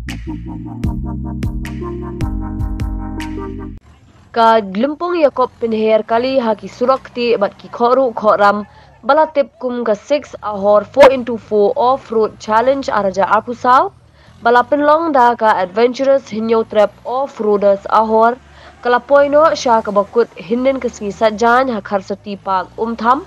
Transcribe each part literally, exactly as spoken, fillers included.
Ka lympung ïakob pynher kali ha ki surok ktieh bad ki khohruh khohram ba la tip kum ka Six Ahor four into four Off-Road Challenge ar hajar arphew saw ba la pynlong da ka Adventurous Hynñiewtrep Off-Roaders Ahor, ka la poi noh sha kaba kut hynnin ka sngi Saitjaiñ ha Kharsati Park Umtham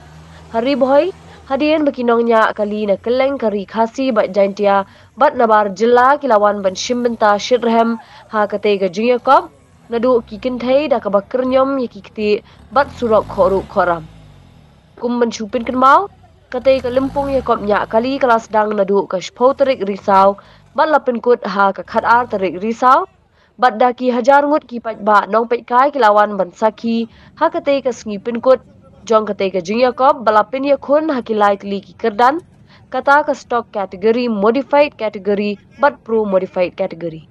ha Ri Bhoi, hadien ba ki nongñiah kali na kylleng ka Ri Khasi bad Jaintia bad nabar jylla ki la wan ban shim bynta shitrhem ha katei ka jingïakob naduh ki kynthei da kaba kyrñiom ïa ki ktieh bad surok khohruh khohram. Kum ban shu pynkynmaw, katei ka lympung ïakob ñiah kali ka la sdang naduh ka shiphew tarik Risaw bad la pynkut ha ka khatar tarik Risaw, bad da ki hajar ngut ki paidbah nongpeitkai ki la wan ban sakhi ha katei ka sngi pynkut jong katei ka jingïakob ba la pynïakhun ha ki lai tylli ki kyrdan, kata ka stock category, modified category bad pro modified category.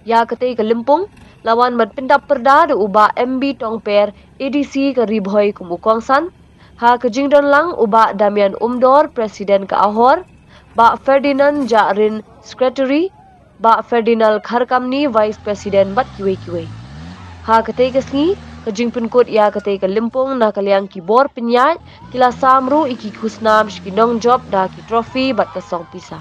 Ïa katei ka lympung la wan ban pyndap pyrda da u Bah M B Tongper, A D C ka Ri Bhoi kum u kongsan. Ha ka jingdon lang u Bah Damian Umdor, President ka Ahor, Bah Ferdinand Jahrin, Secretary, Bah Ferdinand Kharkamni, Vice President bad kiwei kiwei. Ha katei ka sngi, ka jingpynkut ïa katei ka lympung na ka liang ki bor pynïaid ki la sam ruh ïa ki khusnam sha ki nongjop da ki trophy bad ka song pisa.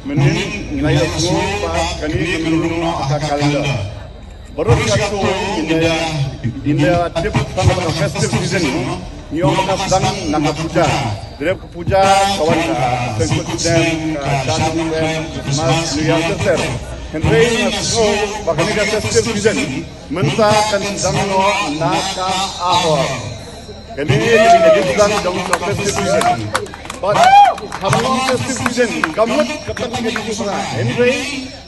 Mynnin ngin ïa sngew ba kane kan rung noh ha ka calendar. Baroh shi katta ngin ïa, ngin ïa tip tang ba ka festive season ngi ong ka sdang na ka puja. Dep ka puja ka wan ka Sengkut Snem, ka Sha Nongkrem, Christmas, New Year, ter ter. Hynrei nga sngew ba kane ka festive season mynta kan sdang noh na ka Ahor. Kane ka dei ka dei sdang jong ka festive season. Bad ha ka festive season ka mut ka pynlong ka dei sdang. Hynrei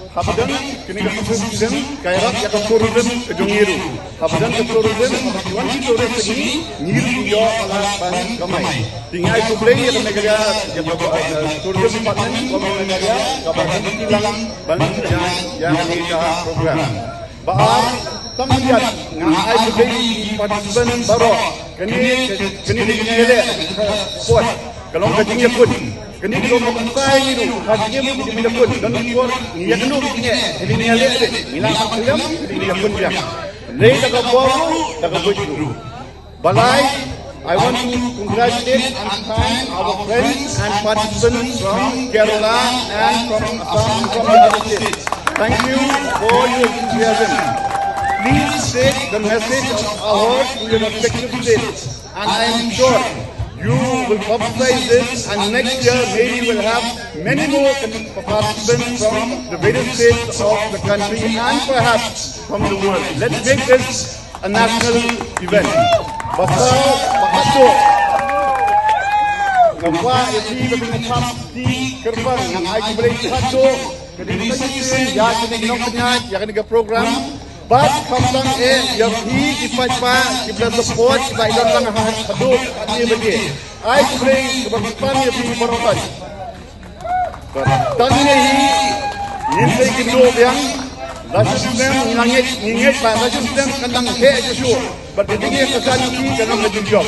Haba don kane ka tourism, ka ïarap ïa ka tourism ka jong ngi ruh. Haba don ka tourism, haba ki wan ki tourist sha ngi, ngi ruh ngi ïoh palat ban kamai. Te ngi ai khublei ïa ka Meghalaya, ïa ka, eh, tourism department ka Meghalaya, kaba pynlong ban ïa, ïa kane ka program. Ba ar, tang ïa nga ai khublei ïa ki participant baroh. Kane, kane ka jingïaleh, sport, ka long ka jingïakut. Kane ka long ka pynshai ngi ruh ha ka jingim ka jingïakut. Don por ngi ïakynduh ngi ïaleh, ngi la khlem ngi ïakut biang. Lei da ka bor ruh, da ka buit ruh. Balai, I want to congratulate and thank our friends and participants from Kerala and from Assam, from the other states. Thank you for your enthusiasm. Please take the message of our award to your respective states, and I am sure you will publicize this, and next year maybe we'll have many more participants from the various states of the country and perhaps from the world. Let's make this a national event. Ba saw, ba khatduh. Nga kwah ïa phi ba phin ïa pap ti kyrpang, nga ai khublei khatduh. Ka dei ka shisien ïa kane ka nongpynïaid, ïa kane ka program. Bad khamtam eh ïa phi ki paidbah kiba la support, kiba ïadon lang ha, haduh katne baje. Ai khublei kaba kyrpang ïa phi baroh. Tang ne hi, ngin sa ïakynduh biang. La shisnem ngi la ngeit, ngi ngeit ba la shisnem kan nang heh shuh shuh. Bad ka jingïakhun ka long ka jingjop.